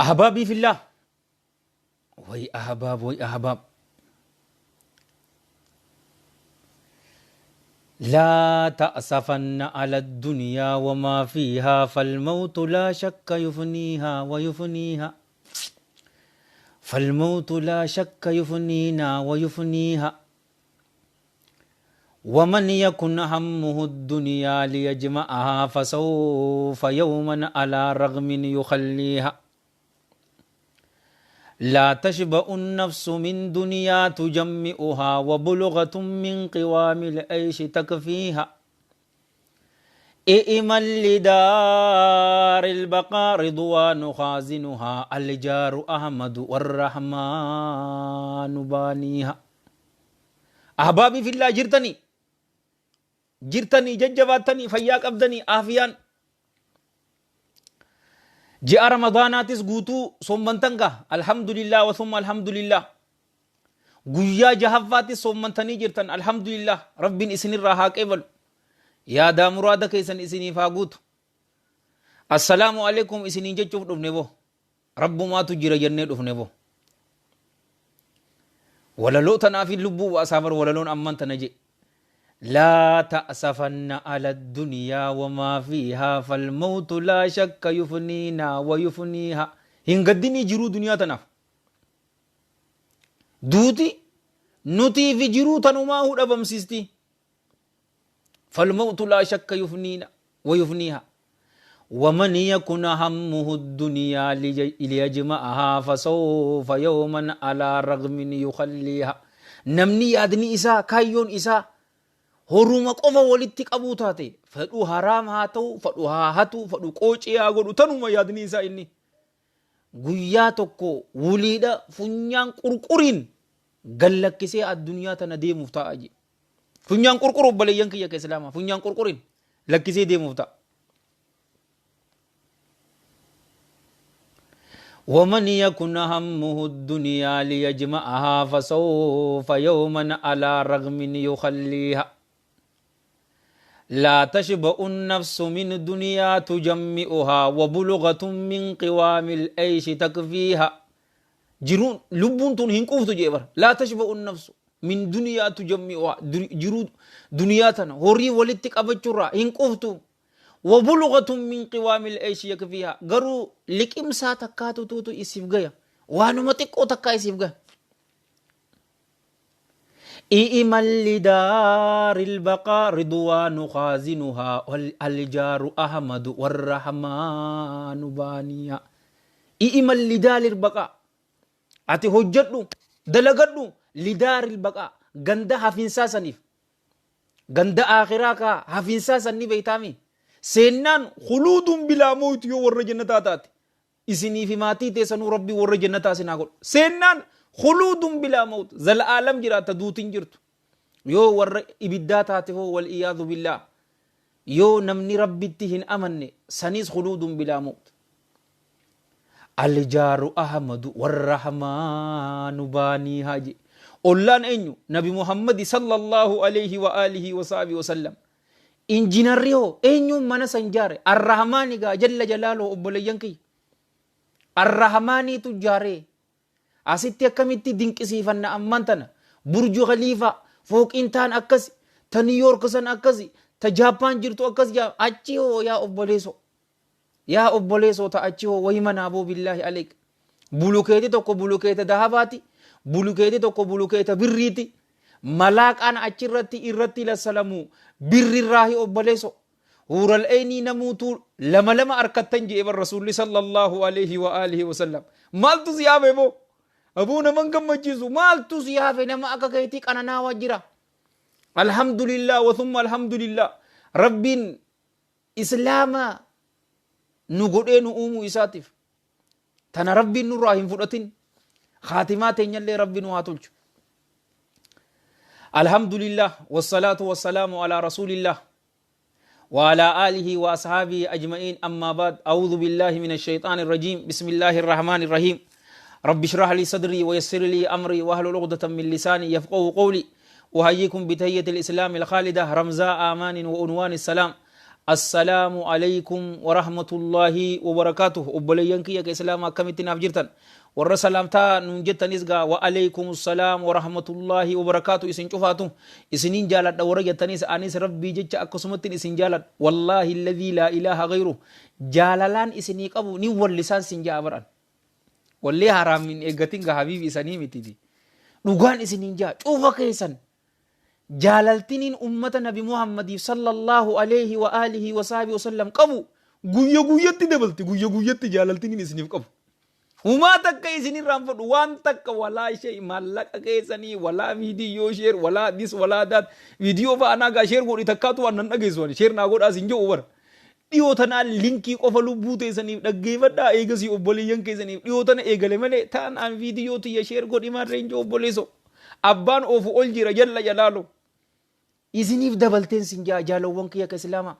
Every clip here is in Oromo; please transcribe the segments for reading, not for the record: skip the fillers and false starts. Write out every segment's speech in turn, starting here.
Ahbaabii fillah way ahbaab way ahbaab لا تأسفن على الدنيا وما فيها فالموت لا شك يفنيها ويفنيها فالموت لا شك يفنينا ويفنيها ومن يكن همه الدنيا ليجمعها فسوف يوما على رغم يخليها لا تشبع النفس من دنيا تجمئها وبلغة من قوام العيش تكفيها ائما لدار البقاء رضوان خازنها الجار أحمد والرحمن بانيها أحبابي في الله جرتني jirtanii jajjabaattanii fayyaa qabdanii aafiyaan ji'a ramadaanaatis guutuu soommantan gaa alhamdulillah wasumma alhamdulillah guyyaa jahaffaatis soommantanii jirtan alhamdulillah rabbiin isinirraa haa qeebalu yaadaa muraada keessan isiniif haa guutu assalaamu alaikum isiniin jechuuf dhufne boo Rabbumaatu jira jennee dhufne boo. Walaloo tanaaf lubbuu baasaa bar walaloon amman tana je. Laa ta'safanna ala duniyaa wamaa fiihaa falmawtu laa shakka yufniinaa wa yufniihaa. Hin gaddinii jiruu duniyaa tanaaf. Duuti nutii fi jiruu tanumaa dhabamsiisti. فالموت لا شك يفنينا ويفنيها ومن يكن همه الدنيا ليجمعها فسوف يوما على رغم يخليها namni yaadni isaa kaayyoon isaa horuma qofa walitti qabuu taate fedhu haraam haa ta'u fedhu haa hatu fedhu qoocii haa godhu tanuma yaadni isaa inni guyyaa tokko wuliidha funyaan qurquriin gallakkisee addunyaa tana deemuuf ta'a jedhe Funyaan qurquru obboleeyyan kiyya ka islaamaa funyaan qurqurin lakkisee deemuuf ta'a. ومن يكن همه الدنيا ليجمعها فسوف يوما على رغم يخليها لا تشبع النفس من دنيا تجمئها وبلغة من قوام العيش تكفيها Jiruun lubbuun tun hin quuftu jee bara. Laa tashba'u nafsu min duniyaa tujammi'uhaa jiruu duniyaa tana horii walitti qabachuurraa hin quuftu. Wa bulghatun min qiwaamil ayshi yakfiihaa garuu liqimsaa takkaatu tuutu isiif gaya waanuma xiqqoo takkaa isiif gaya. I'ima lidaaril baqaa ridwaanu khaazinuhaa aljaaru ahmadu warrahmaanu baaniyaa. I'ima lidaaril baqaa ati hojjedhu dalagadhu lidaaril baqaa ganda hafinsaa saniif ganda aakhiraa kaa hafinsaa san ni beeytaami seennaan khuluudun bilaa mawti yoo warra jannataa taate isinii fi maatii teessanuu rabbii warra jannataa isin haa godhu seennaan khuluudun bilaa mawt zalaalam jiraatta duutin jirtu yoo warra ibiddaa taate hoo wal iyaadu billaa Yoo namni Rabbitti hin amanne saniis khuluudun bilaa mawt. Aljaaru Ahmadu warrahmaanu baaniihaa je. Ollaan eenyu? Nabi Muhammadi sallallahu alayhi wa alihi wa sahbihi wa sallam. Injinarri hoo eenyuun mana san jaare? Arrahmaani gaa jalla jalaaluhu obboleeyyan kiyya. Arrahmaaniitu jaaree. Asitti akkamitti dinqisiifanna ammaan tana. Burju Khaliifaa, fooqiin taan akkasi, ta New York san akkasi, ta Jaappaan jirtu akkas jaa achi hoo yaa obboleesoo. Yaa obboleesoo ta achi hoo wayi manaa boo billaahi aleek. Bulukeeti tokko bulukeeta dahabaati, bulukeeti tokko bulukeeta birriiti. Malaaqaan achirratti irratti lassalamu birrirraahi obboleesoo. Huural eynii namuutuu lama lama arkattan je'e bar rasuulli sallallahu alaihi wa alihi wa sallam. Maaltu si hafe boo? Aboo naman gammachiisu maaltu si hafe nama akka keetii qananaawaa jira. Alhamdulillah wa thumma alhamdulillah. Rabbiin islaama nu godhee nu uumuu isaatiif. Tana Rabbiin nurraa hin fudhatin. Khaatimaa teenyallee Rabbi nu haa tolchu. Alhamdulillah wassalaatu wassalaamu alaa rasuulillah. وعلى آله وأصحابه أجمعين أما بعد أعوذ بالله من الشيطان الرجيم بسم الله الرحمن الرحيم رب اشرح لي صدري ويسر لي أمري واحلل عقدة من لساني يفقه قولي أحييكم بتحية الإسلام الخالدة رمزاء آمان وعنوان السلام Assalaamu aleykum warahmatullaahi wabarakaatuh. Obboleeyyan kiyya ka islaama, akkamitti naaf jirtan? Warra salaamtaa nuun jettanis gaa, wa aleykum salaam warahmatullaahi wabarakaatu. Isin cufaatu isiniin jaaladha. Warra jettanis, anis Rabbii jecha akkasumattin isin jaaladha. Wallaahi alladhii laa ilaaha gayru, jaalalaan isinii qabu ni wallisaan sin ja'a baran. Wallee haraam hin eeggatin gaa habiibi, isanii mititi. Dhugaan isiniin ja'a, cufa keessan jaalaltiniin ummata Nabi Muhammadiif sallallahu alaihi wa alihi wa sahbihi wasallam qabu guyya guyyatti dabalti. Guyya guyyatti jaalaltiniin isiniif qabu. Humaa takka isinirraan fudhu, waan takka, walaa ishee maallaqa keessanii, walaa viidiyoo share, walaa this, walaa that. Viidiyoo fa'a anaa gaa share godhi takkaatu waan nan dhageessu, ani share naa godhaas hin jedhu bara. Dhiyoo tanaa linkii qofa lubbuu teessaniif dhaggeeffadhaa, eegasii obboleeyyan keessaniif dhiyoo tana eegale malee ta'an an viidiyoo tiyya share godhi maarreen jiru. Obboleessoo, abbaan oofu ol jira jalla jalaalu. Isiniif dabalteen sin jaa, jaalawwan kiyya ka islaamaa.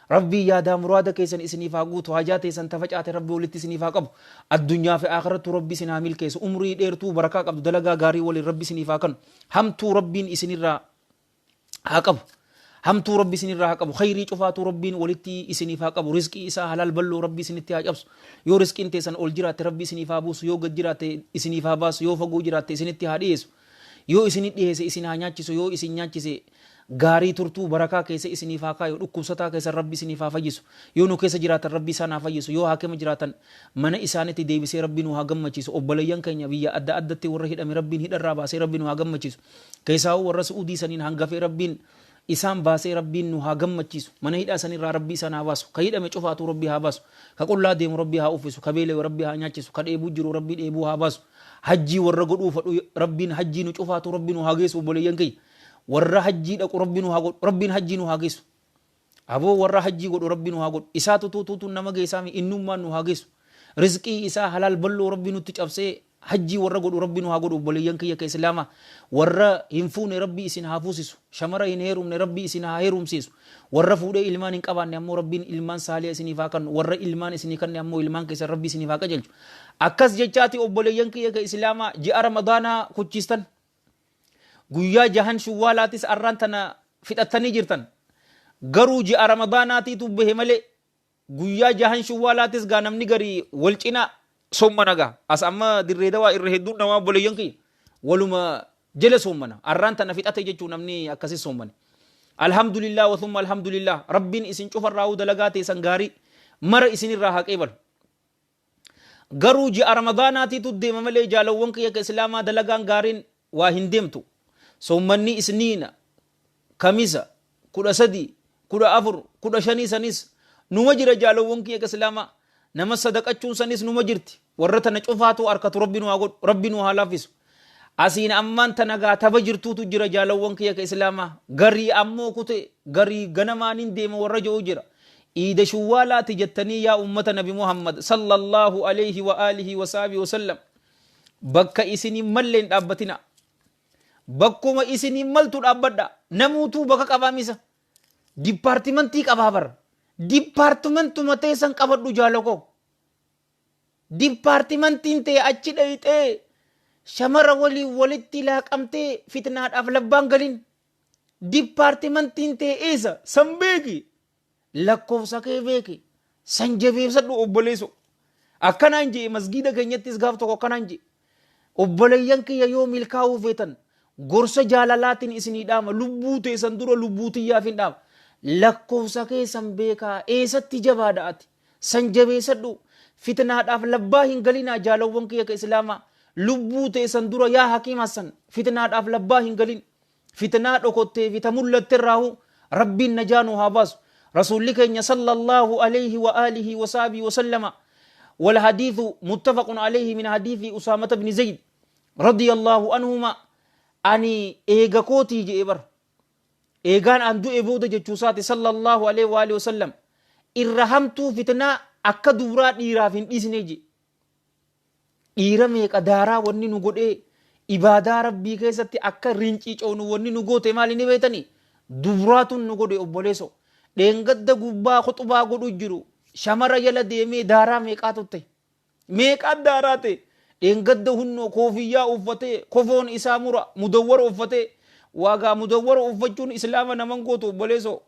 Rabbii yaadaa muraada keessan isiniif haa guutu, hajaa teessan tafacaate Rabbi walitti isiniif haa qabu. Addunyaa fi akhirattu Rabbi isin haa milkeessu. Umrii dheertuu barakaa qabdu dalagaa gaarii waliin Rabbi isiniif haa kennu. Hamtuu Rabbiin isinirraa haa qabu. Hamtuu Rabbi isinirraa haa qabu. Khayrii cufaatuu Rabbiin walitti isiniif haa qabu. Rizqii isaa halaal bal'oo Rabbi isinitti haa cabsu. Yoo rizqiin teessan ol jiraatte Rabbi isiniif haa buusu. Yoo gad jiraatte isiniif haa baasu. Yoo fagoo jiraatte isinitti haa dhiyeessu. Yoo isinit dhiheesse isin haa nyaachisu. Yoo isin nyaachise gaarii turtuu barakaa keessa isiniif haa kaayu. Dhukkubsataa keessan Rabbi isiniif haa fayyisu. Yoo nu keessa jiraatan Rabbi isaan haa fayyisu. Yoo haakima jiraatan mana isaanitti deebisee Rabbi nu haa gammachiisu. Obboleeyyan keenya biyya adda addatti warra hidhame Rabbiin hidharraa baasee Rabbi nu haa gammachiisu. Keessaahuu warra Su'uudii saniin hangafee Rabbiin isaan baasee Rabbiin nu haa gammachiisu. Mana hidhaa sanirraa Rabbi isaan haa baasu. Ka hidhame cufaatuu Rabbi haa baasu. Ka qullaa deemu Rabbi haa uffisu. Ka beelawe Rabbi haa nyaachisu. Ka dheebuu jiru Rabbi dheebuu haa baasu. Hajjii warra godhuu fadhu Rabbiin hajjii nu cufaatuu Rabbi nu haa geessu. Obboleeyyan kiyya, warra hajjii dhaqu Rabbi nu haa godhu. Rabbiin hajjii nu haa geessu. Aboo, warra hajjii godhu Rabbi nu haa godhu. Isaatu tuutuutuun nama geessaami, innummaan nu haa geessu. Rizqii isaa halaal bal'oo Rabbi nutti cabsee hajjii warra godhu Rabbi nu haa godhu. Obboleeyyan kiyya ka islaamaa, warra hin fuune Rabbi isin haa fuusisu. Shamara hin heerumne Rabbi isin haa heerumsiisu. Warra fuudhee ilmaan hin qabaanne ammoo Rabbiin ilmaan saaliha isiniif haa kennu. Warra ilmaan isinii kenne ammoo ilmaan keessan Rabbi isiniif haa qajeelchu. Akkas jechaati, obboleeyyan kiyya ka islaamaa, ji'a Ramadaanaa kuchiistan. Guyyaa jahan Shuwwaalaatis arraan tana fixattanii jirtan. Garuu ji'a Ramadaanaatiitu bahe malee guyyaa jahan Shuwwaalaatis gaa namni garii wal cinaa soommana gaa. As amma Dirree Dawaa irra hedduun namaa, obboleeyyan kiyya, waluma jala soommana. Arraan tana fixate jechuu namni akkasi soommane. Alhamdulillah wa thumma alhamdulillah. Rabbiin isin cufarraa'uu dalagaa teessan gaarii mara isinirraa haa qeebalu. Garuu ji'a Ramadaanaatiitu deema malee, jaalawwan kiyya ka islaamaa, dalagaan gaariin waa hin deemtu. Soommanni Isniina, Kamisa, 13, 14, 15 sanis numa jira, jaalawwan kiyya ka islaamaa. Nama sadaqachuun sanis numa jirti. Warra tana cufaatu harkatu Rabbi nu haa godhu. Rabbi nu haa laaffisu. Asiin ammaan tana gaa taba jirtuutu jira, jaalawwan kiyya ka islaamaa. Garii ammoo kute, garii ganamaaniin deema warra ji'u jira. Iida Shuwwaalaati jettanii, yaa ummata Nabi Muhammad sallallahu alaihi wa alihi wa sahbihi wa sallam, bakka isin hin malle hin dhaabbatina. Bakkuma isin hin maltu dhaabbadha. Namuutuu bakka qabaa misa. Dipaartimentii qabaa bara. Dipaartimentuma teessan qabadhu, jaalakoo. Dipaartimentiin tee achi dhayxee shamara waliin walitti laaqamtee fitnaadhaaf labbaan galin. Dipaartimentiin tee eessa? San beeki. Lakkoofsa kee beeki. San jabeessadhu, obboleesso. Akkanaan jee masgiida keenyattis gaaf tokko akkanaan jee. Obboleeyyan kiyya, yoo milkaa'uu feetan gorsa jaalalaatiin isinii dhaama. Lubbuu teessan dura lubbuu tiyyaaf hin dhaama. Lakkoofsa kee san beekaa, eessatti jabaadha ati. San jabeessadhu. Fitnaadhaaf labbaa hin galinaa, jaalawwan kiyya ka islaamaa. Lubbuu teessan dura, yaa Hakiim Hassan, fitnaadhaaf labbaa hin galin. Fitnaa dhokottee fi ta mul'atte irraahu Rabbiin najaa nu haa baasu. Rasuulli keenya sallallahu alayhi wa alihi wa sahbihi wa sallama, wal hadiithu muttafaqun alayhi min hadiithi Usaamata ibn Zayd radiyallahu anhuma, ani eega kootii je'e bar, eegaan an du'e booda jechuu isaati sallallahu alayhi wa alihi wa sallam, irra hamtuu fitnaa akka dubraa dhiiraaf hin dhiisne je'e. Dhiira meeqa daaraa wanni nu godhee, ibaadaa Rabbii keessatti akka rincicoonu wanni nu goote maali ni beektanii? Dubraatun nu godhe, obboleeso. Dheengadda gubbaa khuxbaa godhu jiru shamara jala deemee daaraa meeqaatu ta'e? Meeqaa daaraa ta'e? Dheengadda hunnoo koofiyyaa uffatee kofoon isaa mura mudawwara uffatee, waagaa mudawwara uffachuun islaama naman gootu, obboleeso.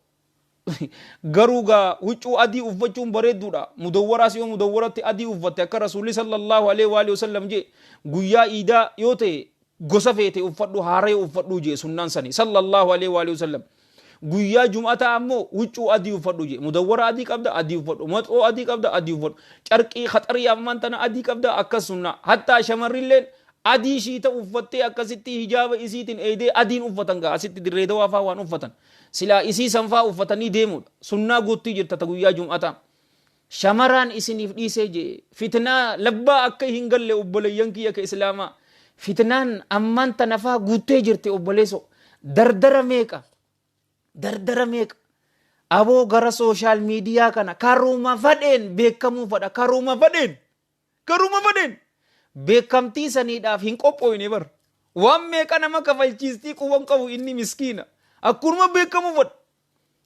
Garuu gaa huccuu adii uffachuun bareedduudha. Mudawwaraas yoo mudawwaratti adii uffatte akka Rasuulli sallallahu alaihi wa alihi wasallam jee guyyaa iidaa yoo ta'e gosa feete uffadhu haaraya uffadhuu jee sunnaan sani sallallahu alaihi wa alihi wasallam. Guyyaa jum'ataa ammoo huccuu adii uffadhu jee. Mudawwara adii qabda adii uffadhu. Maxoo adii qabda adii uffadhu. Carqii khaxarii ammaan tana adii qabda akkas sunnaa. Hattaa shamarrilleen Adii shiita uffattee akkasitti hijaaba isiitin eeydee adiin uffatan gaa asitti dirree dawaa faa waan uffatan. Silaa isii san faa uffatanii deemuudha. Sunnaa guuttii jirta ta guyyaa jum'ataa. Shamaraan isiniif dhiisee je'e. Fitnaa labbaa akka hin galle obboleeyyan kiyya ka islaamaa. Fitnaan ammaan tana faa guuttee jirti obboleeso. Dardara meeqa? Dardara meeqa? Aboo gara sooshaal miidiyaa kana karuma fadheen beekamuu fadha. Karuma fadheen. Garuma fadheen beekamtii saniidhaaf hin qophooyne bar. Waan meeqa nama kafalchiistii quban qabu inni miskiina. Akkunuma beekamu fadha.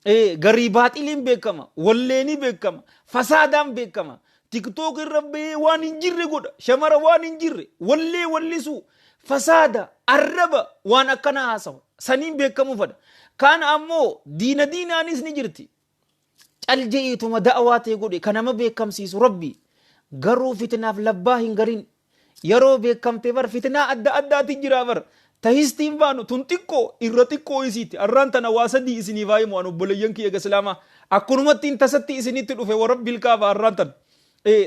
Ee garii baaxiliin beekama, walleenii beekama, fasaadaan beekama. Tiktook irra bahee waan hin jirre godha. Shamara waan hin jirre, wallee wallisuu, fasaada, arraba waan akkanaa haasawa. Saniin beekamuu fadha. Kaan ammoo diina diinaanis ni jirti. Cal je'iituma da'awaa tee godhe ka nama beekamsiisu Rabbi. Garuu fitnaaf labbaa hin galin. Yeroo beekamte bar fitnaa adda addaati jira bar. Ta histiin baanu tun xiqqoo irra xiqqoo isiiti. Arraan tana waa sadii isiniif haa himu an obboleeyyan kiyya islaamaa. Akkunumatti hin tasatti isinitti dhufe wa Rabbil kaaba arraan tana.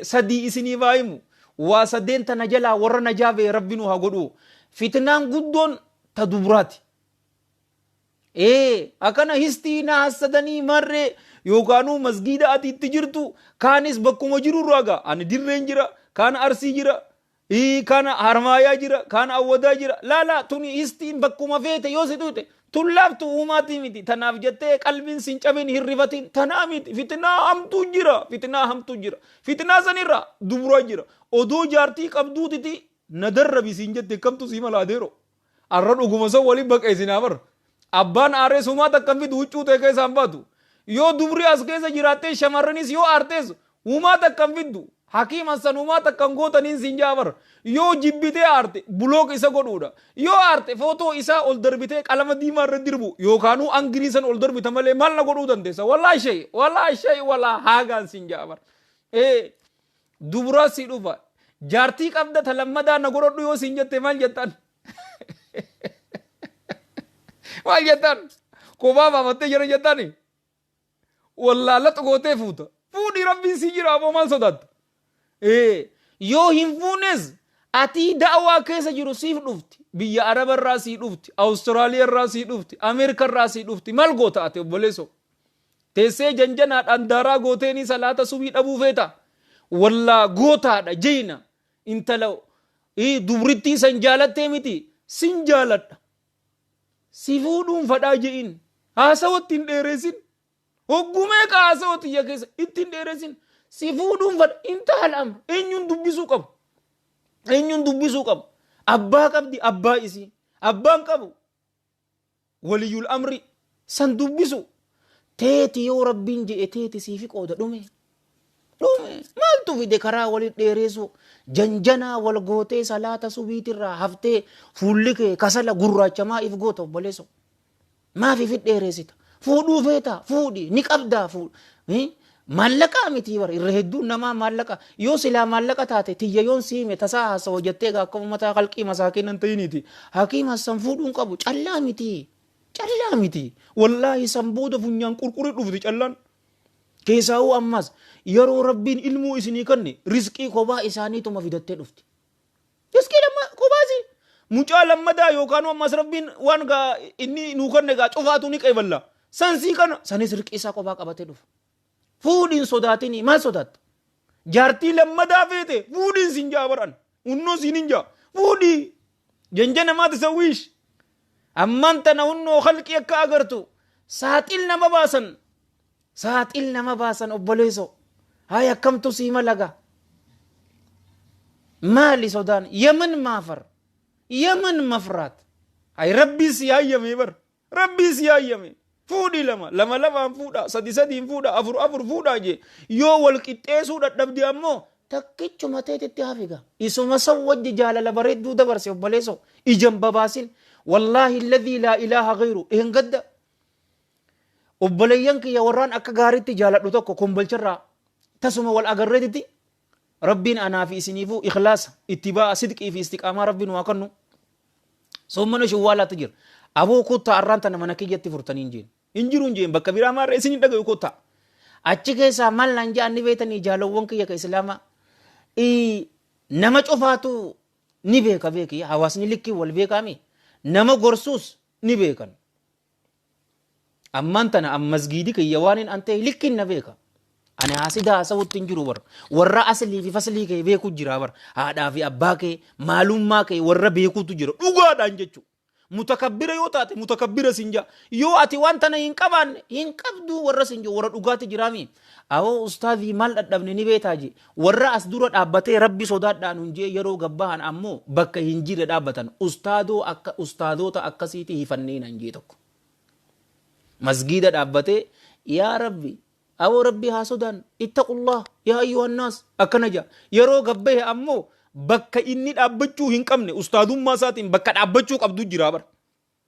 Sadii isiniif haa himu. Waa sadeen tana jalaa warra najaa ba'e Rabbi nu haa godhu. Fitnaan guddoon ta dubraati. Ee akkana histii na hassadanii marree yookaanuu masgiida ati itti jirtu kaanis bakkuma jirurraa gaa ani dirreen jira kaan arsii jira ii kaan harmaayaa jira kaan awwadaa jira laalaa tuni histiin bakkuma feete yoo si tuute tun laaftu uumaatii miti tanaaf jettee qalbiin sin cabin hin rifatin tanaa miti fitinaa hamtuu jira fitinaa hamtuu jira fitinaa sanirraa dubraa jira odoo jaartii qabduutiti na darrabi siin jette kamtu sii mala adeero Arra dhuguma san wali baqeessinaa bar. Abbaan aaree sumaa takka hin fidu huccuu tee keessaa hin baatu. Yoo dubri as keessa jiraattee shamarranis yoo aartees humaa takka hin fiddu. Hakiim Hassan humaa takka hin gootaniin siin ja'a bar. Yoo jibbitee aarte block isa godhuudha. Yoo aarte footoo isaa ol darbitee qalama diimaa irra dirbu yookaanuu angirii san ol darbita malee maal na godhuu dandeessa. Walaa shay walaa shay walaa haagaan siin ja'a bar. Ee Dubraa sii dhufa. Jaartii qabda ta lammadaa na godhadhu yoo siin jette maal jettaan? Maal jettaan? Kophaa baafattee jira jettaani? Wallaala gootee fuuta. Fuudhii rabbiin sii jira aboo maal sodaatta? Ee yoo hin fuunes atii da'awaa keessa jiru siif dhufti. Biyya Araba irraa sii dhufti, Awustiraaliyaa irraa sii dhufti, Ameerika irraa sii dhufti. Maal goota ati obboleessoo? Teessee janjanaadhaan daaraa gooteenii salaata subii dhabuu feeta? Wallaa gootaadha jeyna intala dubrittii san jaalattee miti sin jaaladha. Si fuudhuun fadhaa je'in. Haasawa itti hin dheeressin. Hogguu meeqa haasawa tiyya keessa itti hin dheeressin. Si fuudhuun fadha. Intaha al-amr. Eenyuun dubbisuu qabu? Eenyuun dubbisuu qabu? Abbaa qabdi abbaa isii. Abbaan qabu Waliyyul amri san dubbisu teeti yoo rabbiin je'e teeti siifi qooda dhume. Dhume maaltu fide karaa wali dheereessu janjanaa wal gootee salaata subiitirraa haftee fuulli kee kasala gurraacha maa if goota obboleesso. Maaf ifit dheereessita? Fuudhuu feetaa? Fuudhi ni qabdaa fuudhi. Maallaqaa miti bara irra hedduun namaa maallaqa yoo silaa maallaqa taate tiyya yoon si hime tasaa haasawa jettee egaa akka ummataa kalqii masaakiin hin ta'iniiti. Hakiim Hassan fuudhuun qabu callaa miti. Callaa miti. Wallaahi san booda funyaan qurquri dhufti callaan. Keessaa'uu ammas yeroo rabbiin ilmuu isinii kanne rizqii kophaa isaaniituma fidattee dhufti. Rizqii lamma kophaa isii. Mucaa lammadaa yookaan ammas rabbiin waan gaa inni nuu kanne gaa cufaatu ni qeeballa. San sii kana sanis rizqii isaa kophaa qabatee dhufa. Fuudhiin sodaatinii maal sodaatta? Jaartii lammadaa feete fuudhiin siin jaa baran. Hunnoo siin hin jaa. Fuudhii. Janjana maati sawwiish. Ammaan tana hunnoo halqii akka agartu saaxil nama baasan. Saaxil nama baasan obboleessoo. Hayi akkamtu sii malaga. Maali sodaan? Yemen maafar. Yemen mafraat. Hayi rabbiin sii hayyamee bar. Rabbiin sii hayyame. Fuudhi lama, lama lamaan fuudha, sadi sadiin fuudha, afur afur fuudhaa jee. Yoo wal qixxeessuu dadhabde ammoo takkichuma teetitti hafiga. Isuma san wajji jaalala bareedduu dabarse obboleessoo. Ija hin babaasin. Wallaahi alladhii laa ilaaha ghayru. Dheengadda. Obboleeyyan kiyya warraan akka gaariitti jaaladhu tokko Kombolcharraa tasuma wal agarreetitti, Rabbiin anaa fi isiniifuu ikhlaasa, ittibaa'a sidqii fi istiqaamaa Rabbiin waa kennu. Soommana Shawwaalaatti jira. Aboo kottaa, arraan tana mana kiyyatti furtanii hin jeen. Hin jiru hin jeen, bakka biraa maarree isin hin dhagayu, kottaa. Achi keessaa maal naan ja'an ni beektanii, jaalawwan kiyya ka Islaamaa? Nama cufaatu ni beeka, beeki, hawaasni likkii wal beekaami. Nama gorsuus ni beekan. Ammaan tana an masgiidi kiyya waan hin an ta'e likkiin na beeka. Ani haasida haasawutti hin jiru bara. Warra aslii fi faslii kee beeku jira bara. Haadhaa fi abbaa kee, maalummaa kee warra beekutu jira. Dhugaadhaan jechuudha. Mutakabbira yoo taate mutakabbira sin jaa. Yoo ati waan tana hin qabaanne hin qabdu warra sin jiru, warra dhugaati jiraami. Awoo ustaazii, maal dhadhabne ni beetaa jee. Warra as dura dhaabbatee Rabbi sodaadhaa nun jee, yeroo gabbahan ammoo bakka hin jirre dhaabbatan. Ustaadoo akka ustaadoota akkasiiti hifannee nan jee tokko. Masgiida dhaabbatee, yaa Rabbi, awoo Rabbi haa sodaan, ittaqullah yaa ayyuhannaas akkana jaa. Yeroo gabbahe ammoo bakka inni dhaabbachuu hin qabne, ustaadummaa isaatiin bakka dhaabbachuu qabdu jira bara.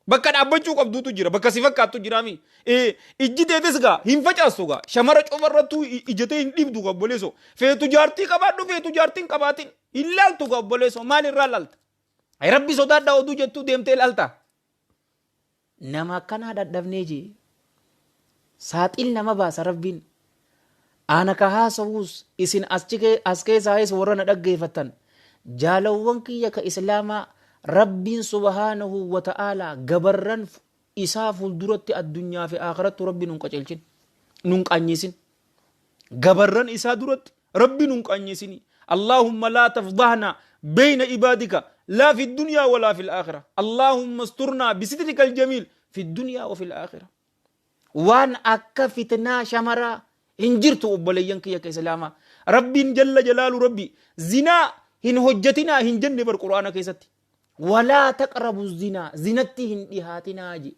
Bakka dhaabbachuu qabduutu jira. Bakka si fakkaattu jiraami. Ijji teetis gaa hin facaastu gaa. Shamara cufarrattuu ijatee hin dhibdu gaa, obboleessoo. Feetu jaartii qabaadhu, feetu jaartii hin qabaatin. Hin laaltu gaa, obboleessoo. Maal irraa laalta? Ay, Rabbi sodaadhaa oduu jettuu deemtee laalta. Nama akkanaa dhadhabnee jee. Saaxil nama baasa Rabbiin. Ana ka haasawuus isin as keessaayis warra na dhaggeeffattan. Jaalawwan kiyya ka Islaamaa, Rabbiin subhaanahu wa ta'aalaa gabarran isaa fuulduratti addunyaa fi akhirattu Rabbi nun qaceelchin. Nun qaanyeessin. Gabarran isaa duratti Rabbi nun qaanyeessini. Allahumma laa tafdahna bayna ibaadika laa fi dunyaa walaa fil aakhira. Allahumma asturnaa bisitrika aljamiil fi dunyaa wa fil aakhira. Waan akka fitnaa shamaraa hin jirtu, obboleeyyan kiyya ka Islaamaa. Rabbiin jalla jalaalu Rabbi zinaa hin hojjetinaa hin jenne bar Qur'aana keessatti. Walaa taqrabu zinaa, zinatti hin dhihaatinaa je.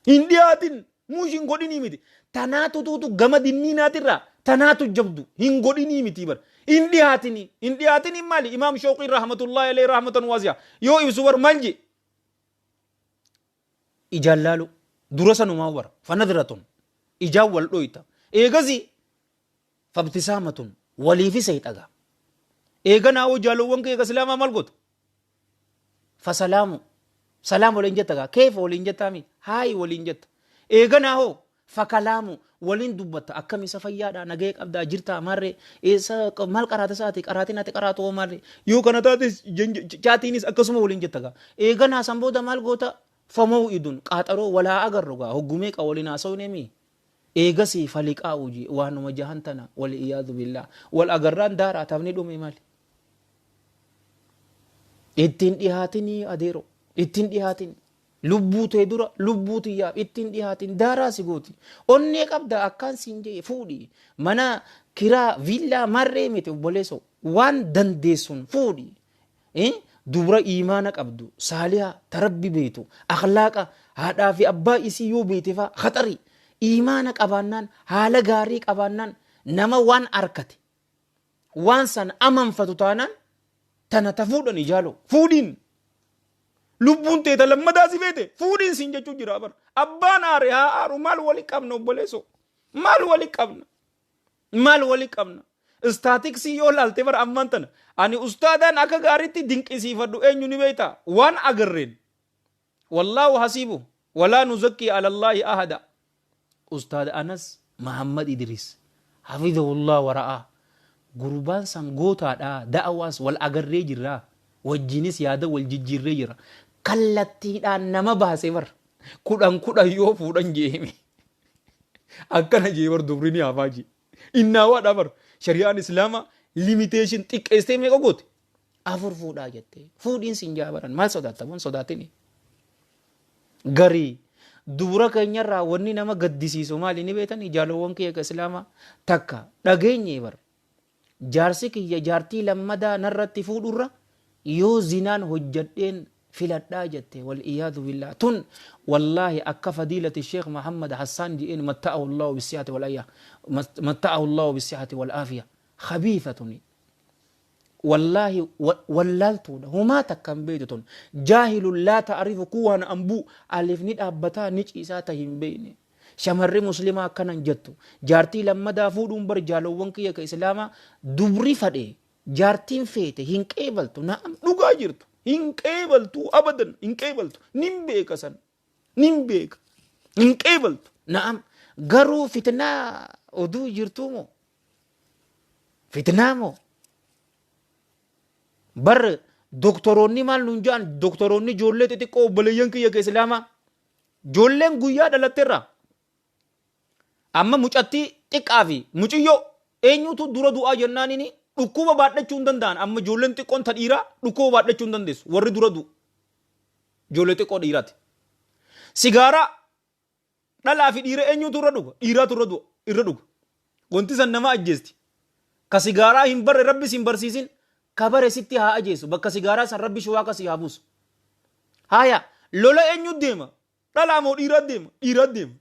Hin dhihaatin, muush hin godhinii miti. Tanaatu tuutu gama dinniinaatirraa tanaatu jabdu hin godhinii miti bar. Hin dhihaatinii. Hin dhihaatiniin maali? Imaam Shawqiin rahmatullahi alayhi rahmatan waasi'a. Yoo ibsu bar maal je? Ijaan laalu dura sanumaa bara fanadratun, ijaan wal dhoyta, eegasi fabtisaamatun, waliifi seexaga, eeganaa hoo jaalowwan kee ka Islaamaa maal goota? Fasalaamu, salaam waliin jetta gaa, keefa waliin jettaami, haayi waliin jetta, eeganaa hoo fakalaamu, waliin dubbatta, akkam isa fayyaadha, nagaya qabdaa, jirtaa, maarree, eessa, maal qaraata isaati, qaraatiin ati qaraatu hoo maarree, yoo kana taates chaatiinis akkasuma waliin jetta gaa, eeganaa san booda maal goota? Famaw'idun, qaaxaroo wal haa agarru gaa, hoggu meeqa waliin haasawneemi, eegasii faliqaa'u jee, waanuma jahan tana, wal iyaadu billaah, wal agarraan daaraa, taphni dhume maali? Ittiin dhihaatinii adeero, ittiin dhihaatin. Lubbuu tee dura lubbuu tiyyaaf ittiin dhihaatin, daaraa si gooti. Onnee qabda akkaan siin jee, fuudhi. Mana kiraa viillaa marree miti, obboleessoo, waan dandeessuun fuudhi. Dubra iimaana qabdu, saaliha, ta Rabbi beektu, akhlaaqa haadhaa fi abbaa isii yoo beekte faa khaxari. Iimaana qabaannaan, haala gaarii qabaannaan, nama waan arkate waan san amanfatu taanaan tana ta fuudhani jaaloo fuudhiin. Lubbuun tee ta lammadaa si feete fuudhiin siin jechuu jira bar. Abbaan aare haa aaru, maal wali qabna, obboleessoo? Maal wali qabna? Maal wali qabna? Istaatiksii yoo laalte bara ammaan tana ani ustaadaan akka gaariitti dinqisiifadhu eenyu ni beektaa? Waan agarreen. Wallaahu hasiibu walaa nuzakkii alallaahi ahada. Ustaad Anas Mahammad Idris hafidhahullah wara'aa, gurbaan san gootaadha, da'awaas wal agarree jirra, wajjinis yaada wal jijjiirree jira, kallattiidhaan nama baase bar, 10 10 yoo fuudhan jeeme akkana jee bar, dubri ni hafaa jee, innaawaadha bar. Shari'aan Islaamaa limitation xiqqeessitee meeqa goote? 4 fuudhaa jettee, fuudhiin sin jaa baran, maal sodaatta? Bon sodaatini. Garii dubra keenyarraa wanni nama gaddisiisu maali ni beektanii, jaalowwan kiyya ka Islaamaa? Takka dhageenye bar, jaarsi kiyya jaartii lammadaa narratti fuudhurra yoo zinaan hojjadheen filadhaa jette, wal iyaadu billah. Tun wallaahi akka fadiilati Sheekh Muhammad Hassaan je'een, matta'ahu Allahu bisihati wal ayya, matta'ahu Allahu bisihati wal aafiya, khabiithatuni, wallaahi wallaaltuudha, humaa takka hin beektu tun, jaahilun laa ta'rifu kuwaan ambuu alif ni dhaabbataa ni ciisaa ta hin beekne. Shamarri muslimaa akkana hin jettu. Jaartii lammadaa fuudhuun bar jaalowwan kiyya ka islaamaa dubri fadhe jaartiin feete hin qeebaltu. Na'am, dhugaa jirtu. Hin qeebaltu, abadan hin qeebaltu. Nin beeka san. Nin beeka. Hin qeebaltu. Na'am. Garuu fitnaa oduu jirtuu moo? Fitnaa moo? Bar doktoroonni maal nuun ja'an, doktoroonni ijoollee xixiqqoo, obboleeyyan kiyya ka islaamaa, ijoolleen guyyaa dhalatterraa amma mucattii xiqqaa fi muciyyoo eenyutu dura du'aa jennaanini dhukkuba baadhachuu hin danda'an. Amma ijoolleen xiqqoon ta dhiiraa dhukkuba baadhachuu hin dandeessu. Warri dura du'u ijoollee xiqqoo dhiiraati. Sigaaraa dhalaa fi dhiira eenyutu irra dhuga? Dhiiraatu irra du'a, irra dhuga. Wanti san nama ajjeesti. Ka sigaaraa hin barre Rabbi sin barsiisin, ka bare sitti haa ajeessu. Bakka sigaaraa san Rabbi shuwaaqa si haa buusu. Haaya, lola eenyu deema? Dhalaa moo dhiiraa deema? Dhiiraa deema.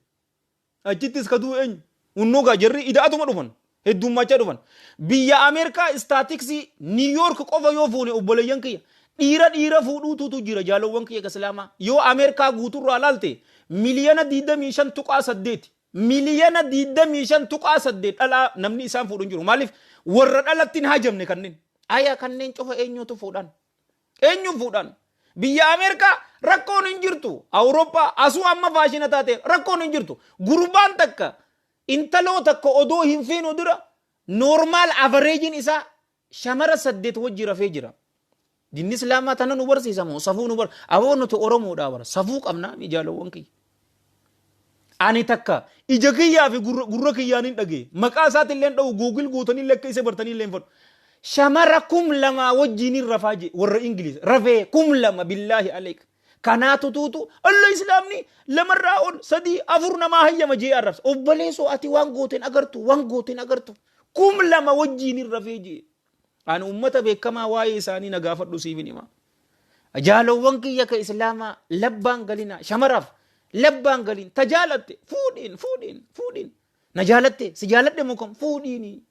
Achittis ka du'u eenyu? Hunnoo gaa jarri ida'atuma dhufan. Heddummaachaa dhufan. Biyya Ameerikaa istaatiksii New York qofa yoo fuune, obboleeyyan kiyya, dhiira dhiira fuudhuututu jira, jaalowwan kiyya islaamaa. Yoo Ameerikaa guuturraa laalte miliyana 25.8, miliyana 25.8 dhalaa namni isaan fuudhu hin jiru. Maaliif? Warra dhalatti hin hajamne kanneen. Aya, kanneen cufa eenyutu fuudhan? Eenyu fuudhan? Biyya Ameerikaa rakkoon hin jirtu. Awurooppaa asuu amma faashina taate rakkoon hin jirtu. Gurbaan takka intaloo takka odoo hin feenu dura normal average isaa shamara 8 wajji rafee jira. Dinni islaamaa tana nu barsiisa moo safuu nu bar aboo? Nuti Oromoodhaa bara safuu qabnaa mi, jaalawwan kiyya? Ani takka ija kiyyaa fi gurra kiyyaan hin dhagee. Maqaa isaatillee hin dha'u, Google gootanii akka isa bartanii illee hin fadhu. Shamara 2000 wajjiin hin rafaa jee warra Ingiliz rafee 2000, billaahi aleek. Kanaatu tuutu alla islaamni lamarraa ol sadii afur namaa hayyama jee arrabsa. Obboleessoo, ati waan gooteen agartu, waan gooteen agartu. 2000 wajjiin hin rafee jee. Ani ummata beekamaa waa'ee isaanii na gaafadhu, siif hin hima. Jaalowwan kiyya ka islaamaa, labbaan galina shamaraaf, labbaan galin. Ta jaalatte fuudhiin, fuudhiin, fuudhiin. Na jaalatte, si jaaladhe mukam, fuudhiini.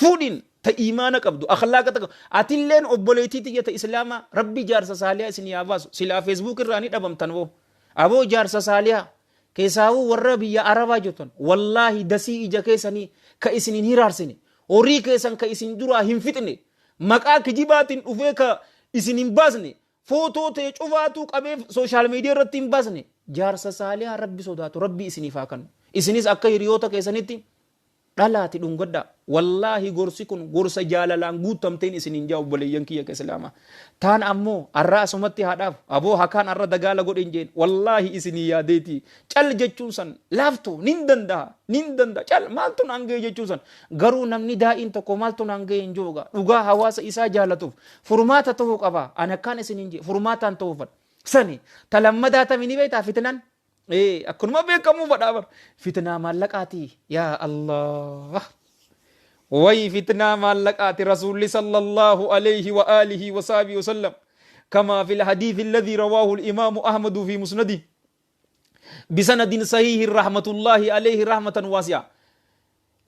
Fuudhiin ta imaana qabdu, akhlaaqa ta qabdu. Atilleen obboleettii tiyya ta islaamaa, Rabbi jaarsa saaliyaa isin yaa baasu. Silaa Facebook irraa ni dhabamtan boo. Aboo, jaarsa saaliyaa keessaawuu warra biyya Arabaa jirtan, wallaahi dasii ija keessanii ka isin hin hiraarsine, horii keessan ka isin duraa hin fixne, maqaa kijibaatiin dhufee ka isin hin baasne, footoo ta'e cufaatuu qabee social media irratti hin baasne, jaarsa saaliyaa Rabbi sodaatu Rabbi isiniif haa kennu. Isinis akka hiriyoota keessanitti dhalaati dhungadhaa. Wallaahi gorsi kun gorsa jaalalaan guutamteen isiniin jaa, obboleeyyan kiyya ka islaamaa. Taan ammoo arra asumatti haadhaaf aboo hakaan arra dagaala godhen jeen wallaahi isinii yaadeeti. Cal jechuun san laaftu nin danda'a, nin danda'a, cal maaltu naan ga'e jechuun san, garuu namni daa'iin tokko maaltu naan ga'e hin jiru. Dhugaa hawaasa isaa jaalatuuf furmaata ta'uu qaba. Ani akkaan isiniin jee furmaataan ta'uu fadha. Sani ta lammadaa tami ni beektaa? Fitnaan. Ee, akkanuma beekamuu fadhaa bar. Fitnaa maallaqaati. Yaa Allah. Way fitnaa maallaqaati. Rasuulli sallallahu alayhi wa alihi wa sahbihi wa sallam. كما في الحديث الذي رواه الإمام أحمد في مسنده بسند صحيح رحمة الله عليه رحمة واسعة: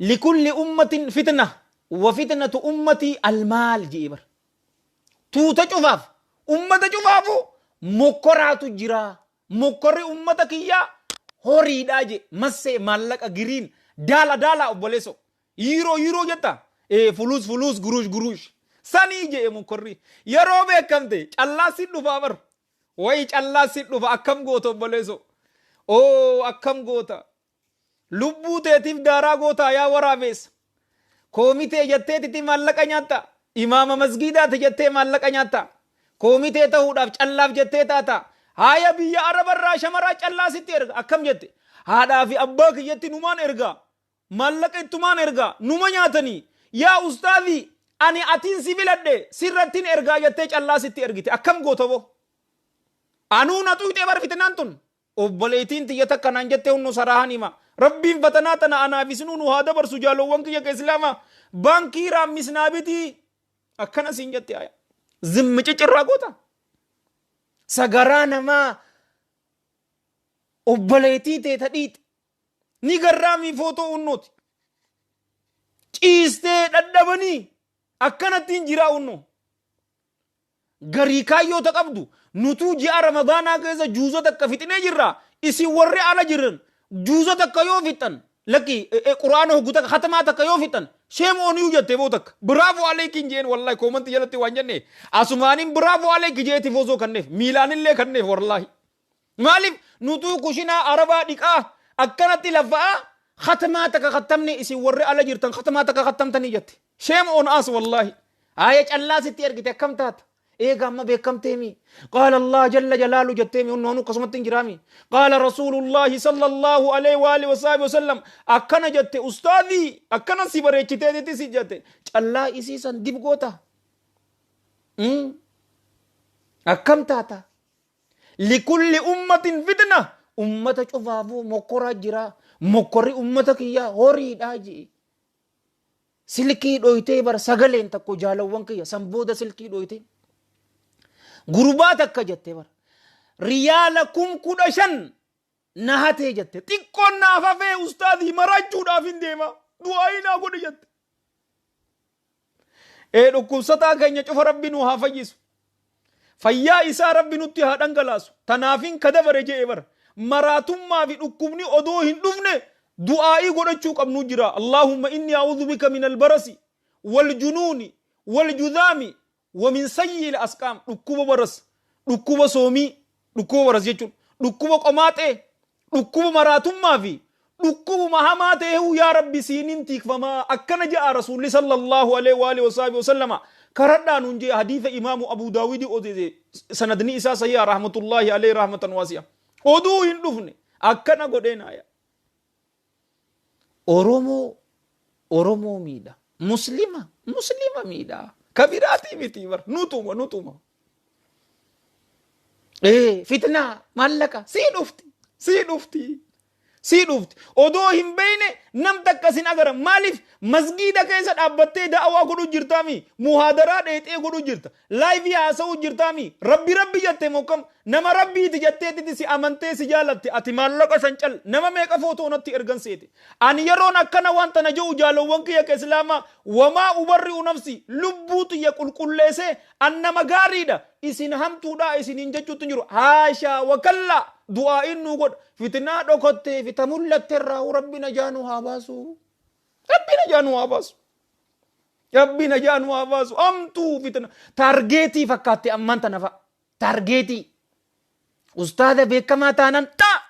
لكل أمة فتنة وفتنة أمتي المال جيبر. Tuuta cufaaf, ummata cufaafu mokkoraatu jira. Mokkorri ummata kiyyaa horiidhaa je. Massee maallaqa giriin daala daala, obboleesso, yiiroo yiiroo jetta, ee فلوس فلوس قروش قروش sanii jee. Mokkorri yeroo beekamte callaa si dhufaa bar. Wayi callaa si dhufa, akkam goota, obboleesso? Oo, akkam goota? Lubbuu teetiif daaraa gootaa yaa waraabeessa? Koomitee jetteetiti maallaqa nyaatta. Imaama masgiidaati jettee maallaqa nyaatta. Koomitee ta'uudhaaf callaaf jettee taata. Haaya, biyya Arabarraa shamaraa callaa sitti erga. Akkam jette? Haadhaa fi abbaa kiyyatti numaan ergaa. Maallaqa ittumaan ergaa. Numa nyaatanii. Yaa ustaazii, ani atiin si filadhe, sirrattiin ergaa jettee callaa sitti ergite. Akkam goota boo? Anuu na xuyxee bar fitnaan tun. Obboleettiin tiyya takka naan jettee hunnu saraahan hima. Rabbiin fatanaa tana anaaf isinuu nu haa dabarsu, jaalowwan kiyya ka islaamaa. Baankii raammisnaa bitii. Akkana siin jette aya. Zimmi cicirraa goota. Sagaraa namaa obboleettii tee ta dhiite. Ni garraamii footoo hunnooti. Ciistee dhadhabanii akkanattiin jiraa hunnoo. Garii kaayyoota qabdu. Nutuu ji'a Ramadaanaa keessa juuza takka fixinee jirra. Isin warri ala jiran Juuza takka yoo fixan, lakki, Qur'aana hoggu takka, khatamaa takka yoo fixan, shame on you jette boo takka. Bravo alayki jeen, wallahi koomanti jalatti waan jenne asumaanin bravo alayki jee tifoosoo kanneef, miilaanillee kanneef wallahi. Maaliif nutuu kushinaa arabaa dhiqaa akkanatti lafa'aa khatamaa takka khattamne, isin warri ala jirtan khatamaa takka khattamtanii jette. Shame on us wallahi. Haaya, callaa sitti ergite akkam taata? Eega amma beekamteemi. Qaala Allah jalla jalaalu jetteemi, hunnoonu akkasumatti hin jiraami. Qaala Rasuulullaahi sallallahu alaihi wa alihi wasaabi wasallam akkana jette, ustaadii akkana si bareechiteetiti si jette, callaa isii san dib goota. Akkam taata? Likulli ummatin fitna, ummata cufaafuu mokkoraa jira. Mokkorri ummata kiyyaa horiidhaa ji'i. Silkii dhoytee bar sagaleen tokko, jaalawwan kiyya, san booda silkii dhoytee gurbaa takka jette bar, riyaala 15,000 na hatee jette, xiqqoon naaf hafee ustaadii marachuudhaaf hin deema, du'aayii naa godhi jette. Ee, dhukkubsataa keenya cufa Rabbi nu haa fayyisu. Fayyaa isaa Rabbi nutti haa dhangalaasu. Tanaafin ka dabare je'e bar. Maraatummaa fi dhukkubni odoo hin dhufne du'aa'ii godhachuu qabnu jira. Allaahumma inni a'uudhu bika min albarasi wal junuuni wal judaami wa min sayyi'il asqaam. Dhukkuba baras, dhukkuba soomii, dhukkuba baras jechuun dhukkuba qomaaxee, dhukkuba maraatummaa fi dhukkubuma hamaa ta'eehu yaa Rabbi siinin tiikfamaa, akkana je'a Rasuulli sallallahu alaihi wa alihi wasaabi wasallama karadhaa nuun jee. Hadiisa Imaamu Abu Daawidi odeese, sanadni isaa sahiha, rahmatullahi alaihi rahmatan waasi'a. Oduu hin dhufne akkana godheen haya. Oromoo Oromoo miidha, Muslima Muslima miidha, kabiraatii miti bar, nutuma nutuma. Ee, fitnaa maallaqa sii dhufti, sii dhufti, sii dhufti. Odoo hin beeyne nam takka sin agara. Maaliif masgiida keessa dhaabbattee da'awaa godhu jirtaami? Muhaadaraa dheexee godhu jirta, laayivii haasa'uu jirtaami? Rabbi Rabbi jette mokkam nama Rabbiiti jetteetiti si amantee si jaalatte. Ati maallaqa san cal nama meeqa footoo natti ergan seete? Ani yeroon akkana waan tana je'u, jaalowwan kiyya ka Islaamaa, wamaa ubarri'u nafsi, lubbuu tiyya qulqulleessee an nama gaariidha, isin hamtuudha isiniin jechuutti hin jiru. Haashaa wakallaa, du'aa'iin nuu godha. Fitnaa dhokottee fi ta mul'atte irraa Rabbi najaa nu haa baasu. Rabbi najaa nu haa baasu. Rabbi najaa nu haa baasu. Hamtuu fitna taargeetii fakkaatte ammaan tana fa'a. Taargeetii ustaada beekamaa taanan xaa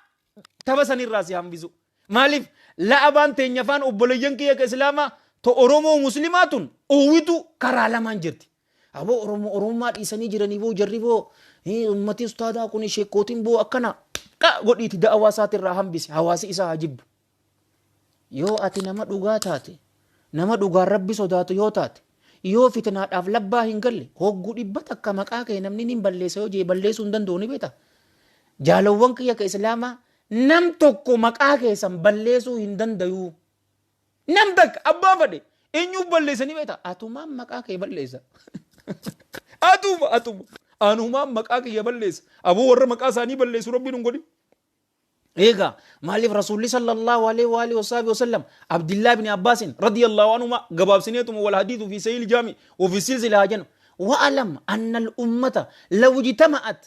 tapha sanirraa si hambisu. Maaliif la'abaan teenya faan, obboleeyyan kiyya ka Islaamaa, to Oromoo Muslimaa tun oowwitu karaa lamaan jirti. Aboo, Oromoo Oromummaa dhiisanii jiranii boo, jarri boo, ummati ustaadaa kun sheekkootiin boo akkana qa godhiiti da'awaa isaatirraa hambisi, hawaasi isaa haa jibbu. Yoo ati nama dhugaa taate, nama dhugaan Rabbi sodaatu yoo taate, yoo fitnaadhaaf labbaa hin galle, hogguu 100 maqaa kee namni ni balleessa yoo jee balleessuu hin danda'u, ni beekta. Jaalawwan kiyya ka Islaamaa, nam tokko maqaa keessan balleessuu hin danda'u. Nam takka abbaa fadhe eenyuuf balleessanii beekta? Atumaan maqaa kee balleessa. Atuma atuma anumaan maqaa kiyya balleessa. Aboo, warra maqaa isaanii balleessu Rabbiin hin godhin. Eegaa maaliif Rasuulli sallallahu alaihi wa alihi wasaabi wasallam Abdullah ibn Abbaasin radiyallahu anhuma gabaabsineetuma, wal hadiithu fi sahih jaami wa fi silsila haa jennu. Wa'alam anna al ummata law ijtama'at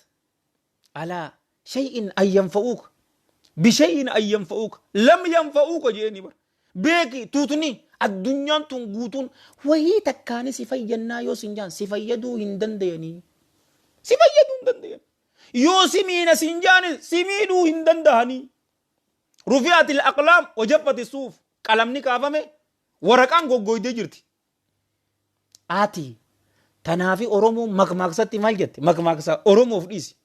alaa shay'in an yanfa'uuka bishay'in an yanfa'uuka lam yanfa'uuka jeeni bar. Beeki, tuutni addunyaan tun guutuun wayii takkaani si fayyannaa yoo sin jaan si fayyaduu hin dandayanii, si fayyaduu hin dandayan. Yoo si miina sin jaani si miidhuu hin dandahanii. Rufi'atil aqlaam wajaffati suuf, qalamni kaafame, waraqaan goggoydee jirti. Ati tanaafi Oromoon makmaaksatti maal jette? Makmaaksa Oromoof dhiisi.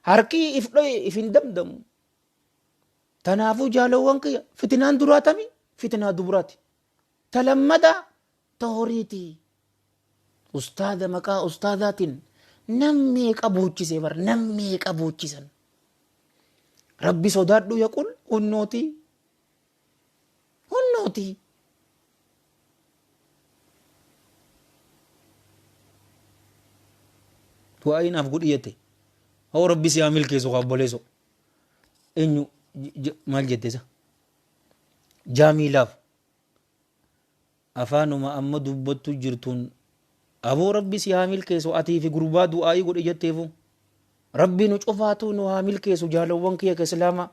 Harki if dhoye if hin damdamu. Tanaafuu jaalawwan kiyya, fitinaan duraa tami? Fitinaa duburaati. Ta lammataa ta horiiti. Ustaada maqaa ustaadaatiin nam meeqa boochise bar, nam meeqa boochisan. Rabbi sodaadhu yaqul hunnootii. Hunnootii. Du'aa'ii naaf godhi jette. Hoo, Rabbi si haa milkeessu kaa obboleesso. Eenyu maal jette isa? Jaamiilaaf. Afaanuma amma dubbattu jirtuun, aboo, Rabbi si haa milkeessu atii fi gurbaa du'aa'ii godhi jetteefu. Rabbi nu cufaatuu nu haa milkeessu, jaalawwan kiyya ka Islaamaa.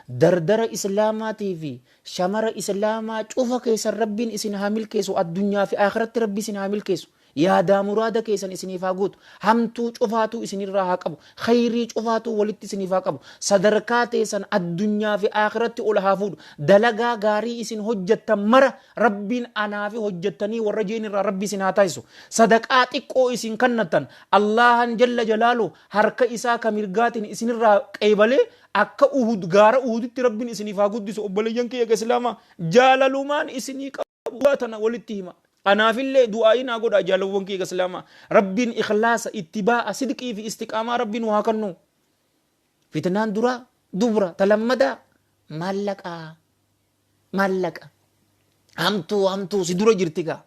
Dardara Islaamaatii fi shamara Islaamaa cufa keessan Rabbiin isin haa milkeessu, addunyaa fi akhiratti Rabbi isin haa milkeessu. Yaadaa muraada keessan isiniif haa guutu. Hamtuu cufaatuu isinirraa haa qabu. Khayrii cufaatuu walitti isiniif haa qabu. Sadarkaa teessan addunyaa fi akhiratti ol haa fuudhu. Dalagaa gaarii isin hojjettan mara Rabbiin anaa fi hojjettanii warra jeen irraa Rabbi isin haa taasisu. Sadaqaa xiqqoo isin kannattan Allahan jalla jalaalu harka isaa ka mirgaatiin isinirraa qeebalee akka Uhud, gaara Uhuditti Rabbiin isiniif haa guddisu. Obboleeyyan kiyya ka Islaamaa, jaalalumaan isinii qabu dhugaa tana walitti hima. Anaafillee du'aa'ii naa godhaa, jaalawwan kiyya ka Islaamaa. Rabbiin ikhlaasa, ittibaa'a, sidqii fi istiqaamaa Rabbi nu haa kennu. Fitnaan duraa dubra, ta lammadaa maallaqaa. Maallaqa. Hamtuu hamtuu si dura jirti gaa.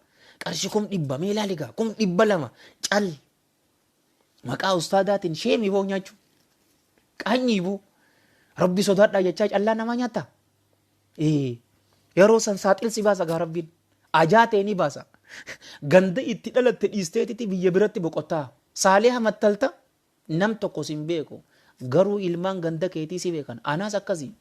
Qarshii 100,000 mee ilaali gaa, 200,000 cal. Maqaa ustaadaatiin sheemii boo nyaachuu. Qaanyii boo. Rabbi sodaadhaa jechaa callaa namaa nyaata. Ee, yeroo san saaxil si baasa gaa Rabbiin. Ajaa ta'e ni baasa. Ganda itti dhalatte dhiisteetiti biyya biratti boqottaa. Saalee hamattalta, nam tokko sin beeku. Garuu ilmaan ganda keetii si beekan. Anaas akkasii.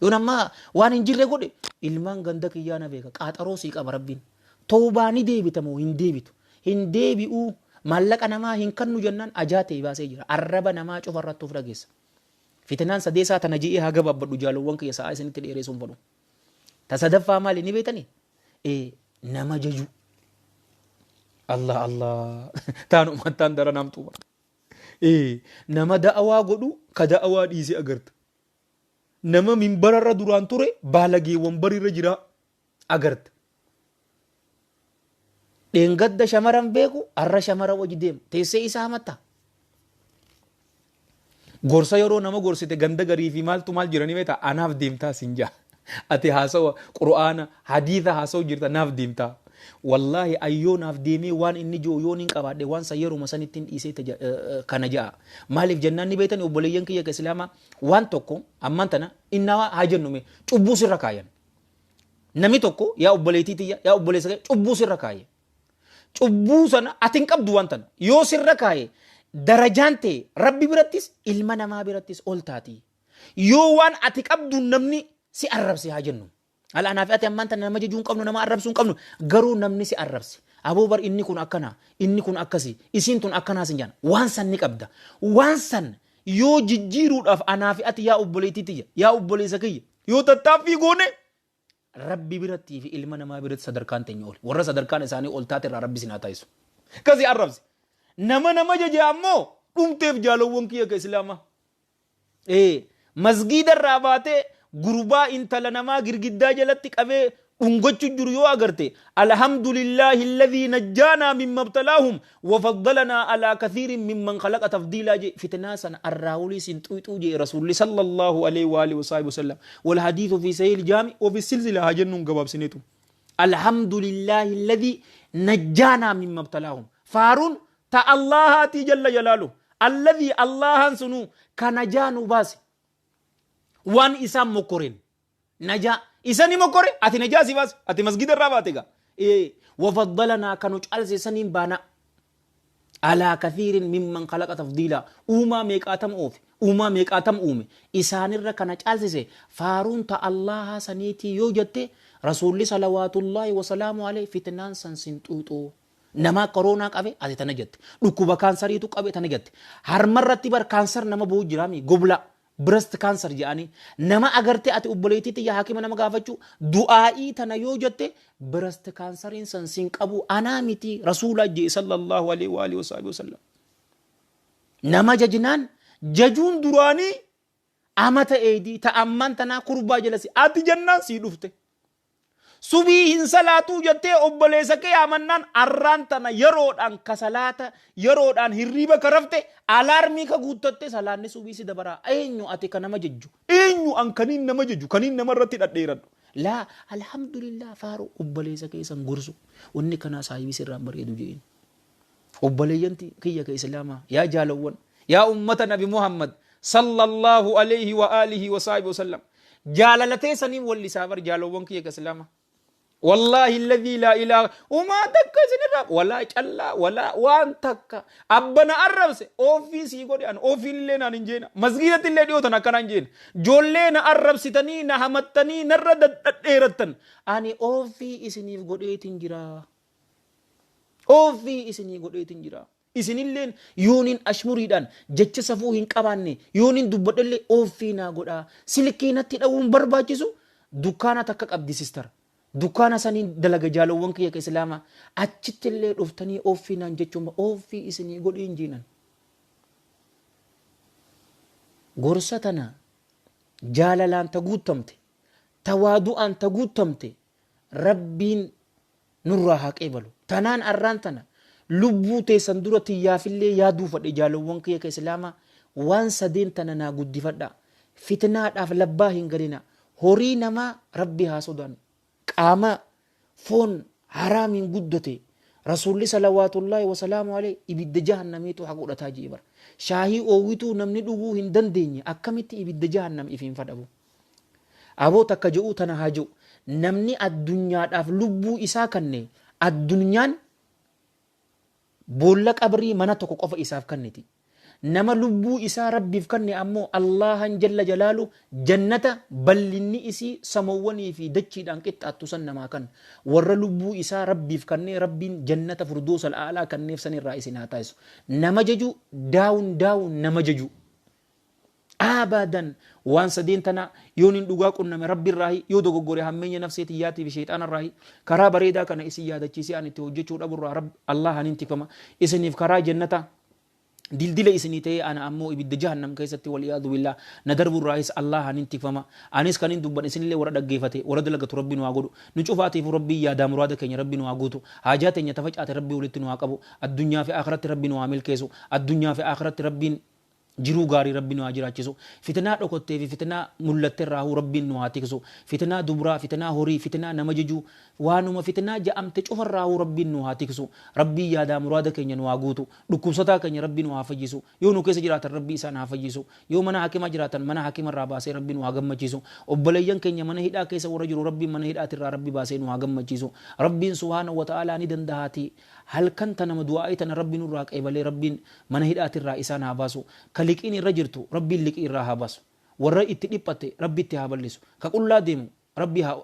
Yoon amma waan hin jirre godhe, ilmaan ganda kiyyaa na beeka. Qaaxaroo sii qaba Rabbiin. Tawbaa ni deebita moo hin deebitu? Hin deebi'uu, maallaqa namaa hin kannu jennaan ajaa ta'e baasee jira. Arraba namaa cufa irratti of dhageessa. Fitnaan sadeesaa tana je'ee haa gabaabbadhu, jaalowwan kiyya, sa'aa isinitti dheereessuun fedhu. Ta sadaffaa maali ni beektanii? Ee, nama jajuu. Allah Allah, taanuma taan daran hamtuu bara. Ee, nama da'awaa godhu ka da'awaa dhiisee agarta. Nama minbararra duraan ture baalagee wanbarirra jira agarta. Dheengadda shamaran beeku har'a shamara wajji deema. Teessee isaa hamatta. Gorsa yeroo nama gorsite ganda garii fi maaltu maal jiranii beektaa, anaaf deemtaa sin jaa. Ati haasawa Qur'aana, hadiisa haasawu jirta, naaf deemtaa. Wallaahi ayyoo naaf deemee waan inni ji'u yoon hin qabaadhe, waan san yeruma sanitti hin dhiisee kana ja'a. Maaliif jennaan ni beektani, obboleeyyan kiyya ka Islaamaa, waan tokko ammaan tana innaa haa jennu mee cubbuu sirra kaayan. Namni tokko, yaa obboleettii tiyya, yaa obboleessa kiyya, cubbuu sirra kaaye. Cubbuu sana ati hin qabdu, waan tana. Yoo sirra kaaye, darajaan ta'e Rabbi birattis ilma namaa birattis ol taati. Yoo waan ati qabdu namni si arrabse haa jennu. Ala anaaf ati ammaan tana nama jajuu hin qabnu, nama arrabsuu hin qabnu. Garuu namni si arrabse. Aboo bar inni kun akkana, inni kun akkasi, isiin tun akkanaa sin jedhan. Waan san ni qabda. Waan san yoo jijjiiruudhaaf anaa fi ati, yaa obboleettii tiyya, yaa obboleessa kiyya, yoo tattaaffii goone, Rabbi birattii fi ilma namaa biratti sadarkaan teenya ol. Warra sadarkaan isaanii ol taate irraa Rabbi isin haa taasisu. Kasi arrabse. Nama nama jaje ammoo dhumteef, jaalowwan kiyya ka Islaamaa. Ee, masgiida irraa baatee gurbaa intala namaa girgiddaa jalatti qabee dhungachu jiru yoo agarte, alhamdulillahi alladhii najjaanaa mimma ibtalaahum wa faddalanaa alaa kathiirin mimman khalaqa tafdiilaa jee, fitnaa sana arraawulii sin xuyxuu jee Rasuulli sallallahu alaihi wa alihi wa sahbihi wasallam. Wal hadiithu fi sahih jaami wa fi silsila haa jennuun gabaabsineetu. Alhamdulillahi alladhii najjaanaa mimma ibtalaahum, faaruun ta Allahaatii jalla jalaaluhu, alladhii Allahan sunuu ka najaa nu baase waan isaan mokkoreen. Najaa isani mokkore, ati najaa si baase, ati masgida irraa baate gaa. Ee, wafaddalanaa ka nu caalse saniin baanaa, alaa kathiirin mimman khalaqa tafdiilaa, uumaa meeqaatam oofe, uumaa meeqaatam uume, isaanirra kana caalsise, faaruun ta Allahaa saniitii yoo jette, Rasuulli salawaatullaahi wasalaamu alayhi, fitnaan san sin xuuxuu. Namaa koroonaa qabe ati tana jette, dhukkuba kaansariitu qabe tana jette, harmarratti bar kaansar nama bu'u jiraami, gobla breast cancer jedhanii nama agarte, ati obboleettii tiyya hakima nama gaafachuu, du'aa'ii tana yoo jette breast canceriin san sin qabu, anaa miti Rasuulaa jee sallallahu alaihi wa alihi wasallam. Nama jajnaan, jajuun duraanii amata eedii ta ammaan tanaa kurbaa jala si ati jennaan sii dhufte. Subii hin salaatuu jettee obboleessa kee amannaan, arraan tana yeroodhaan ka salaata, yeroodhaan hirriiba ka rafte, alaarmii ka guuttatte, salaanni subii si dabaraa. Eenyu ati ka nama jejju? Eenyu an kaniin nama jeju, kaniin nama irratti dhadheeradhu? Laa, alhamdulillah, faaru obboleessa kee san gorsu. Wanni kanaa saahibii sirraan bareedu jeen. Obboleeyyan kiyya ka Islaamaa, yaa jaalawwan, yaa ummata Nabi Muhammad sallallahu alayhi wa alihi wa sahbihi wasallam, jaalala teessaniin wallisaa bar, jaalawwan kiyya ka Islaamaa. Wallaahi alladhii laa ilaaha umaa takka isinirraa walaa callaa walaa waan takka abba na arrabse ofii sii godhe an ofiin illee naan hin jeena masgiidatti illee dhiyootan akkana hin jeena joollee na arrabsitanii na hamattanii narra dadhadheerattan ani ofii isiniif godheetin jira ofii isinii godheetin jira. Isinilleen yoonin ashmuriidhaan jecha safuu hin qabaanne yoonin dubbadhellee offii naa godhaa. Silkii natti dhawuun barbaachisu dukkaana takka qabdi sister. Dukkaana saniin dalaga jaalowwan kiyya ka islaamaa. Achittillee dhuftanii offii naan jechuun offii isinii godhiin jiinan. Gorsa tana jaalalaan ta guuttamte, tawaadu'aan ta guuttamte Rabbiin nurraa haa qeebalu. Tanaan arraan tana lubbuu teessan dura tiyyaafillee yaaduu fadhe jaalowwan kiyya ka islaamaa waan sadeen tana naa guddifadhaa. Fitnaadhaaf labbaa hin galinaa. Horii namaa Rabbi haa sodaannu. Qaama foon haraamiin guddate Rasuulli salawaatullaahi wasalaamu alayhi ibidda jahannamiitu haqa godhataa jee bara. Shaahii oowwituu namni dhuguu hin dandeenye akkamitti ibidda jahannam ifiin fadhabu? Aboo takka je'uu tana haa je'u. Namni addunyaadhaaf lubbuu isaa kanne addunyaan boolla qabrii mana tokko qofa isaaf kanniti. Nama lubbuu isaa Rabbiif kanne ammoo Allaahan jalla jalaalu jannata ballinni isii samoowwanii fi dachiidhaan qixxaattu san namaa kanna. Warra lubbuu isaa Rabbiif kannee Rabbiin jannata furdoosal a'laa kanneef san irraa isin haa taasisu. Nama jaju down down nama jaju. Abadan waan sadeen tana yoonin dhugaa qunname Rabbi irraahi yoo dogoggore hammeenya nafsee tiyyaatii fi sheyxaana irraahi karaa bareedaa kana isin yaadachiisee an itti hojjechuu dhaburraa Rabb Allaahan hin tikfama isiniif karaa jannata dildila isinii ta'ee ana ammoo ibidda jahannam keessatti wal iyaadu billaah na darburraahis Allaahan hin tikfama anis kanin dubban isinillee warra dhaggeefate warra dalagatu Rabbi nu haa godhu nu cufaatiifu Rabbiin yaadaa muraada keenya Rabbi nu haa guutu haajaa teenya ta facaate Rabbi walitti nu haa qabu addunyaa fi aakhiratti Rabbi nu haa milkeessu addunyaa fi aakhiratti Rabbiin Jiruu gaarii Rabbi nu haa jiraachisu. Fitnaa dhokottee fi fitnaa mullatte irraahuu Rabbiin nu haa tiksu. Fitnaa dubraa, fitnaa horii, fitnaa nama jejuu, waanuma fitnaa ja'amte cufa irraahuu Rabbiin nu haa tiksu. Rabbiin yaadaa muraada keenya nu haa guutu. Dhukkubsataa keenya Rabbi nu haa fayyisu. Yoo nu keessa jiraatan Rabbi isaan haa fayyisu. Yoo mana hakimaa jiraatan mana hakima irraa baasee Rabbi nu haa gammachiisu. Obboleeyyan keenya mana hidhaa keessa warra jiru Rabbiin mana hidhaatirraa Rabbi baasee nu haa gammachiisu. Rabbiin subhaanahu wa ta'aalaa ni dandahaatii halkan tanama du'aa'ii tana Rabbi nurraa qeebalee Rabbiin mana hidhaatirraa isaan haa baasu. Ka liqiin irra jirtu Rabbiin liqii irraa haa baasu. Warra itti dhiphatte Rabbi itti haa bal'isu. Ka qullaa deemu Rabbi haa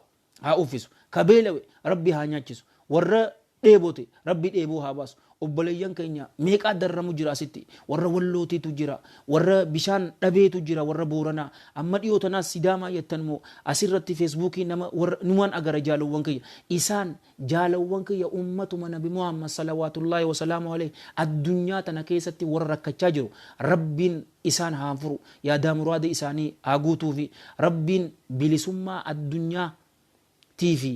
haa uffisu. Ka beelawe Rabbi haa nyaachisu. Warra dheebote Rabbi dheebuu haa baasu. Obboleeyyan keenya meeqaa dararamu jira asitti. Warra Wallootiitu jira. Warra bishaan dhabeetu jira warra Booranaa. Amma dhiyoo tanaas Sidaamaa jettan moo asirratti feesbuukii nama warra numaan agara jaalowwan kiyya. Isaan Jaalawwan kiyya ummatuma nabi Muhammad salawaatullaahi wasalaamu aleyh addunyaa tana keessatti warra rakkachaa jiru Rabbiin isaan haa furu yaadaa muraada isaanii haa guutuufi Rabbiin bilisummaa addunyaa tii fi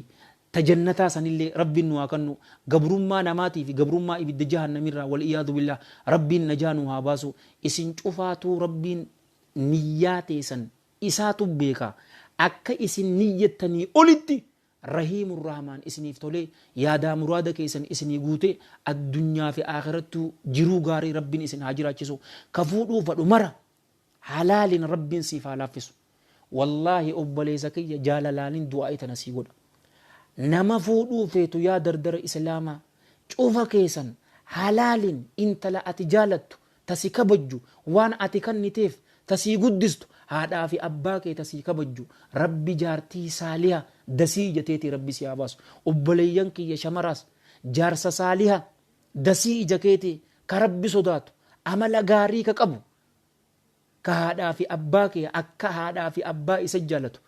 ta jannataa sanillee Rabbiin nu haa kannu gabrummaa namaatii fi gabrummaa ibidda jahannamirraa wal iyaadu billaah Rabbiin najaa nu haa baasu isin cufaatuu Rabbiin niyyaa teessan isaatu beeka akka isin niyyattanii olitti Rahiimu Rahmaan isiniif tolee yaadaa muraada keessan isinii guutee addunyaa fi aakhirattuu jiruu gaarii Rabbiin isin haa jiraachisu ka fuudhuu fadhu mara halaalin Rabbiin siif haa laaffisu wallaahi obboleessa kiyya jaalalaanin du'aa'ii tana sii godha nama fuudhuu feetu yaa dardara islaamaa cufa keessan halaalin intala ati jaalattu ta si kabajju waan ati kanniteef ta sii guddistu haadhaa fi abbaa kee ta sii kabajju rabbi jaartii saaliha dasii ija teetii rabbi si haa baasu obboleeyyan kiyya shamaraas jaarsa saaliha dasii ija keetii ka rabbi sodaatu amala gaarii ka qabu ka haadhaa fi abbaa kee akka haadhaa fi abbaa isa jaalatu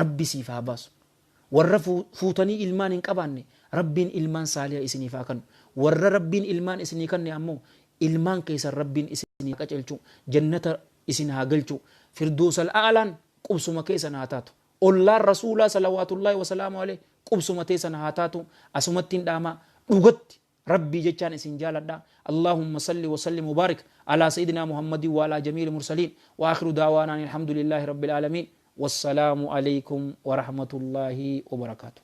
rabbi siif haa baasu warra fuutanii ilmaan hin qabaanne rabbiin ilmaan saaliha isiniif haa kannu warra rabbiin ilmaan isinii kanne ammoo ilmaan keessan rabbiin isin haa qacelchu jannata isin haa galchu firdoosal a'laan qubsuma keessan haa taatu ollaan rasuulaa salawaatullaahi wasalaamu alayhi qubsuma teessan haa taatu asumattiin dhaamaa dhugatti Rabbii jechaan isin jaaladha Allahumma salli wa sallim wa barik ala sayyidina Muhammadin wa ala jamiil mursaliin wa akhiru da'waana anil hamdulillahi rabbil aalamiin wassalaamu alaykum wa rahmatullahi wa barakaatuh.